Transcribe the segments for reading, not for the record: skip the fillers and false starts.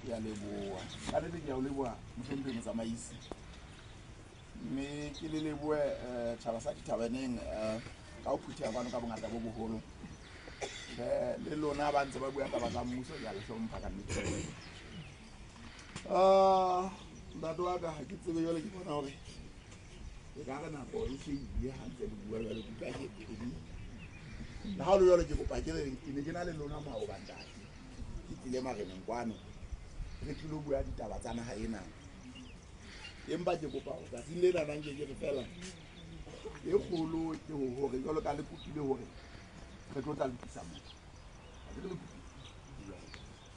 Ke a leboha. Ka nnete ke a o leboha mohlomphehi motsamaisi. Mme ke le lebohe eh, tjhaba sa dithabaneng eh, ka ho phutheha kwano ka bongata bo boholo. Tjhe, le lona ba ntse ba bua taba tsa mmuso ke a le hlompha ka nnete. Ah, ntate wa ka ha ke tsebe jwale ke bona hore e ka re nako e se ile ha ntse le bua jwale ke utlwa ke pedi. Le ha o le jwalo ke kopa ke re ke ne ke na le lona maoba ntate. Ke tlile mareneng kwano re tlilo bua ditaba tsa naha ena. Empa ke kopa hore tsatsing le nanang ke ke re fela e kgolo ke hore jwalo ka le kopile hore re tlo tla lokisa mona. Ha ke re le kopile.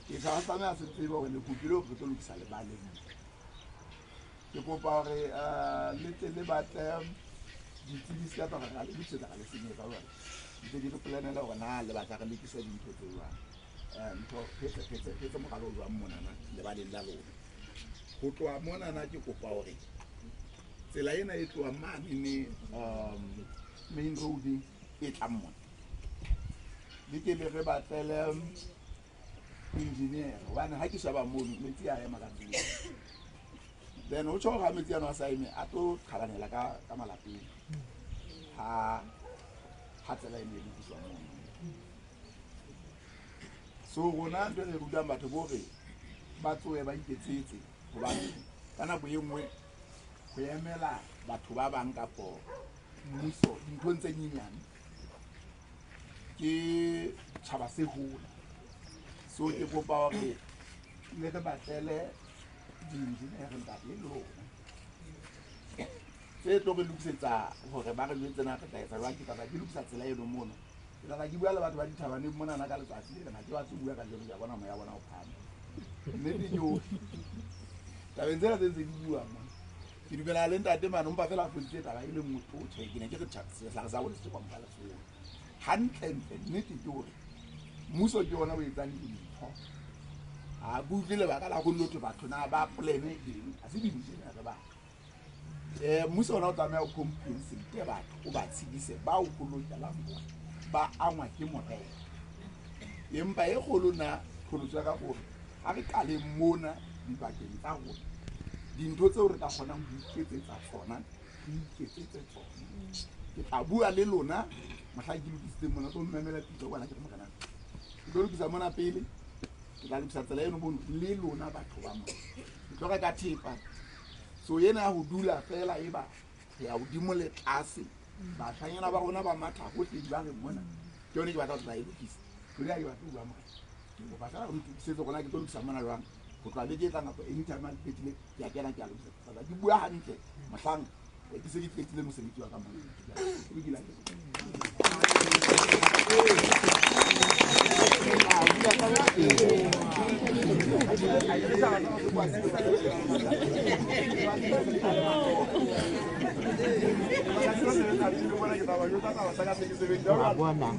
Ke sa tlameha se tsebe hore le kopile hore re tlo lokisa lebaleng. Ke kopa hore le tle le batle ditsebi se ka tsa hore ra le lokisetsa ra le senyetsa jwale. Ntse di re planela hore na le batla re lokise dintho tse jwang. Ntho phetse phetse phetse moralo o jwang monana lebaleng la lona. Ho tloha monana ke kopa hore tsela ena e tloha mane ne main road e tlang mona. Le ke le re batlele engineer hobane ha ke sheba mono metsi a ema ka tseleng. Then ho tjho hore ha metsi ano a sa eme a tlo qhalanela ka ka malapeng ha ha tsela e ne e lokiswa mono. So rona ntho e re rutang batho ke hore ba tsohe ba iketsetse hobane ka nako e nngwe ho emela batho ba bang kapo mmuso dinthong tse nyenyane ke tjhaba se hola. So ke kopa hore le re batlele di-engineer ntate le lona tse tlo re lokisetsa hore ba re jwetse na re tla etsa jwang. Ke tla tla ke lokisa tsela eno mono. Ke tla tla ke bua le batho ba dithabaneng monana ka letsatsi le leng. Ha ke batle ho bua kajeno, ke a bona moya bona o phahame. Nnete ke hore tabeng tsena tse ntse di bua mona, ke dumela le ntate mane o mpa fela a foditse taba e le nngwe tlo tjhe ke ne ke re tjha sehlare sa bone se kwa mpa lesolo. Hantlentle nnete ke hore mmuso ke ona o etsang dintho. Ha ke utlwe lebaka la ho thwe batho na ba polene eng, ha se di-engineer ba. Mmuso ona o tlameha o compensate batho, o ba tshedise bao ho lokelang hore ba angwa ke morero. Empa e kgolo na qholotso ya ka ke hore ha re qaleng mona dibakeng tsa rona dintho tseo re ka kgonang ho iketsetsa tsona re iketsetse tsona. Ke tla bua le lona mohlang ke lokisitseng mona, tlo mmemela pitso kwana ke re morena ke tlo lokisa mona pele, ke tla lokisa tsela eno mono le lona batho ba mona. Ke tlo reka thepa. So ena ya ho dula fela e ba re ya hodimo le tlase, bashanyana ba rona ba matha hohle di ba re mona. Ke yone ke batla ho tla e lokisa. Jwale ha ke batle ho bua morena. Ke kopa fela o ntokisetse hore na ke tlo lokisa mona jwang. Ho tloha beke e tlang kapa anytime ha ke qetile ke a kena ke a lokisa. Ke tla ke bua hantle mohlang ke se ke qetile mosebetsi wa ka mona. Ke lokile ha ke Wa bona.